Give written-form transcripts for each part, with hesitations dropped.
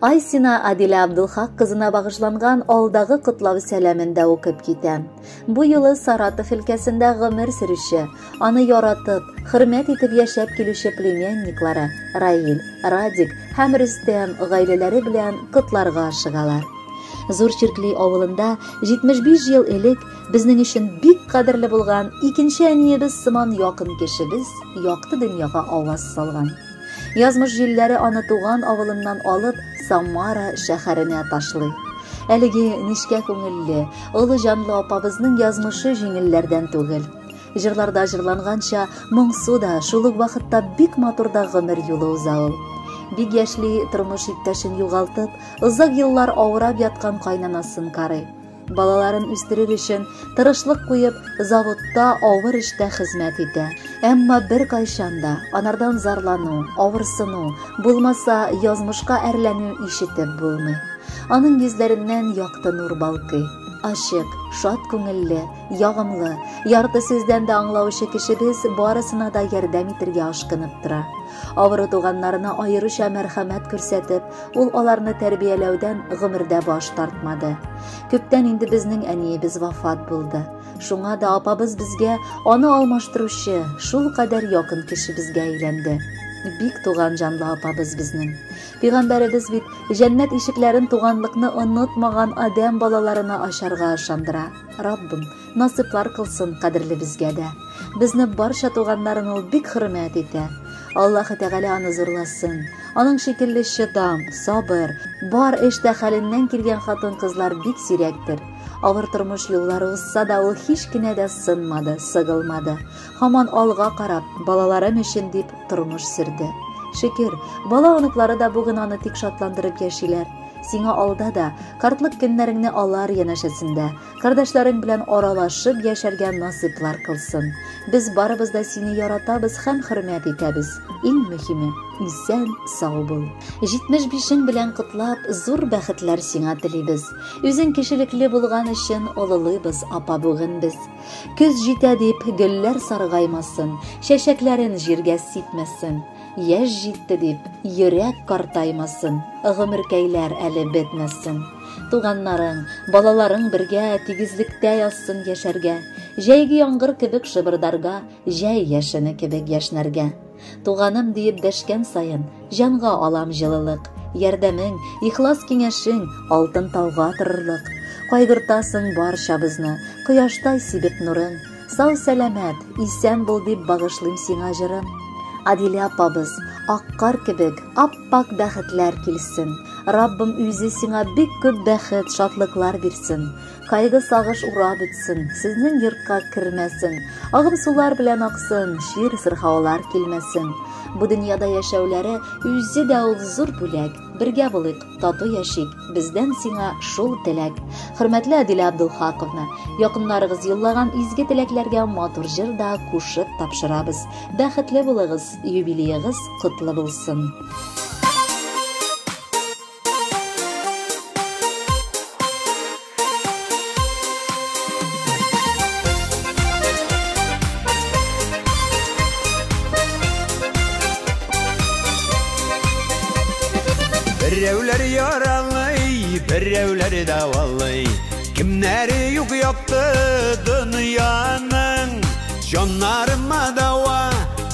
Айсина Адилә Абдулхак кызына багышланган алдагы котлау сәламен дә укып китәм. Бу юлы Саратов өлкәсендә гомер сөрүче, аны яратып, хөрмәт итеп яшәп килүче племянниклары Раил, Радик һәм Рөстәм гаиләләре белән котларга ашыгалар. Зур Чиркли авылында 75 ел элек безнең өчен бик кадерле булган икенче әниебез сыман якын кешебез якты дөньяга аваз салган. Язмыш җилләре аны туган авылыннан алып Самара шәһәренә ташлый. Әлеге нечкә күңелле, олы җанлы апабызның язмышы җиңелләрдән түгел. Җырларда җырланганча, моңсу да, шул ук вакытта бик матур да гомер юлы уза ул. Бик яшьли тормыш иптәшен югалтып, озак еллар авырап яткан кайнанасын карый. Балаларын үстерер өчен тырышлык куеп, заводта авыр эштә хезмәт итә. Әмма беркайчан да анардан зарлану, авырсыну, булмаса язмышка әрләнү ишетеп булмый. Аның йөзләреннән якты нур балкый. Ачык, шат күңелле, ягымлы, ярты сүздән дә аңлаучы кешебез барысына да ярдәм итергә ашкынып тора. Авыру туганнарына аеруча мәрхәмәт күрсәтеп, ул аларны тәрбияләүдән гомердә баш тартмады. Күптән инде безнең әниебез вафат булды. Шуңа да апабыз безгә аны алмаштыручы, шул кадәр якын кешебезгә әйләнде. Бик туган җанлы апабыз безнең. Пәйгамбәребез бит җәннәт ишекләрен туганлыкны онытмаган адәм балаларына ачарга ышандыра. Раббым, насыйплар кылсын кадерлебезгә дә. Безне барча туганнарын ул бик хөрмәт итә. Аллаһы Тәгалә аны зурласын. Аның шикелле чыдам, сабыр, бар эштә хәленнән килгән хатын-кызлар бик сирәктер. Авыр тормыш юллары узса да ул һич кенә дә сынмады, сыгылмады. Һаман алга карап, балаларым өчен дип тормыш сөрде. Шөкер, бала оныклары да бүген аны тик шатландырып яшиләр. Сиңа алда да, картлык көннәреңне алар янәшәсендә, кардәшләрең белән аралашып яшәргә насыйплар кылсын. Без барыбыз да сине яратабыз һәм хөрмәт итәбез. Иң мөһиме, исән, сау бул. 75-ең белән котлап, зур бәхетләр сиңа телибез. Үзең кешелекле булган өчен олылыйбыз, апа, бүген без. Көз җитә дип, гөлләр саргаймасын, чәчәкләрен җиргә сипмәсен. Яшь җитте дип, йөрәк картаймасын, гомеркәйләр әле бетмәсен. Туганнарың, балаларың бергә тигезлектә язсын яшәргә, җәйге яңгыр кебек шыбырдарга, җәй яшене кебек яшьнәргә. Туганым диеп дәшкән саен, җанга алам җылылык, ярдәмең, ихлас киңәшең алтын тауга торырлык. Кайгыртасың барчабызны, кояштай сибеп нурын. Сау-сәламәт, исән бул дип багышлыйм сиңа җырым. Адилә апабыз, ак кар кебек ап-ак бәхетләр килсен. Раббым үзе сиңа бик күп бәхет, шатлыклар бирсен. Кайгы сагыш урап үтсен, сезнең йортка кермәсен. Агым сулар белән аксын, чир сырхаулар килмәсен. Бу дөньяда яшәүләре үзе дә ул зур бүләк. Бергә булыйк, тату яшик, бездән сиңа шул теләк. Хөрмәтле Адилә Абдулхаковна, якыннарыгыз юллаган изге теләкләргә матур җыр да кушып тапшырабыз. Бәхетле булыгыз, юбилеегыз котлы булсын. Берәүләр яралый, берәүләр дәвалый. Кемнәре юк якты дөньяның. Җаннарыма дава,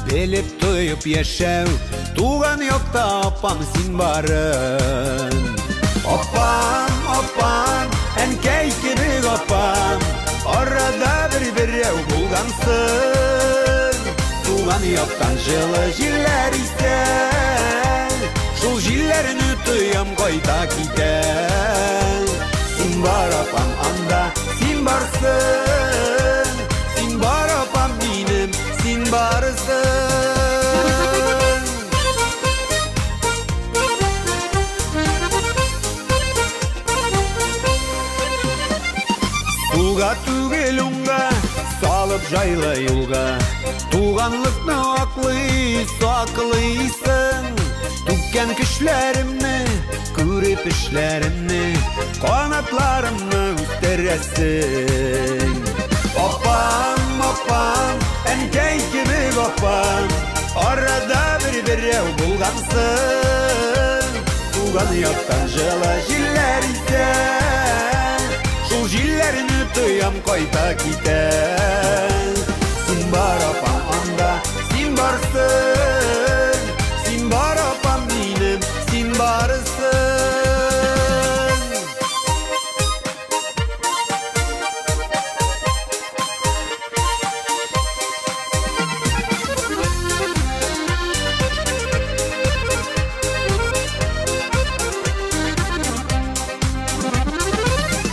белеп тоеп яшәү. Туган якта апам син барын. Апам, апам, әнкәй кебек апам. Арада бер берәү булгансың. Туган яктан җылы җилләр исә. Шул җилләрне тоям кайта китә. Син бар апам анда, син барсың. Син бар апам минем, син барсың. Суга түгел уңга, салып җайлы юлга. Туганлыкны аклый, саклыйсың. Түккән көчләремне, күреп эшләремне, канатларымны үстерәсең. Апам, апам, әнкәй кебек апам, арада бер берәү булгансың. Туган Туган яктан җылы җилләр исә, шул җилләрне тоям кайта китә. Син бар, апам, анда, син барсың, син бар, апам минем, син барсың.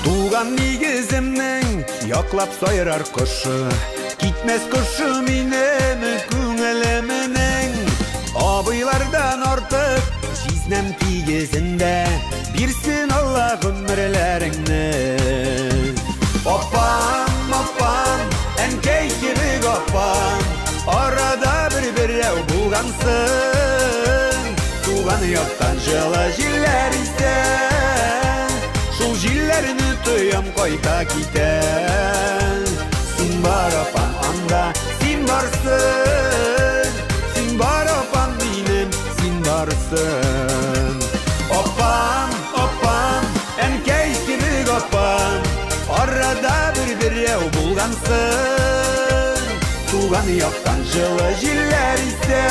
Туган нигеземнең яклап сайрар кошы, китмәс кошы минем күңелемнең. Абыйлардан артык җизнәм тигезендә, бирсен Алла гомерләреңне. Апам, апам, әнкәй кебек апам, арада бер-берәү булгансың. Туган яктан җылы җилләр исә, шул җилләрне тоям кайта китә. Син бар, апам, анда, син барсың, син бар, апам минем, син барсың. Апам, апам, әнкәй кебек апам, арада бер-берәү булгансың. Туган яктан җылы җилләр исә,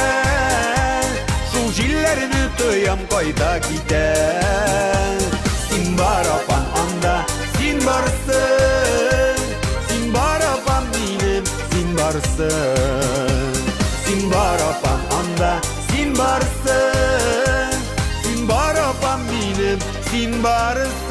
шул җилләрне тоям кайта китә. Син бар, апам, анда, син барсың, син бар, апам минем, син барсың. Син бар, апам, анда, син барсың, син бар, апам минем, син барсың.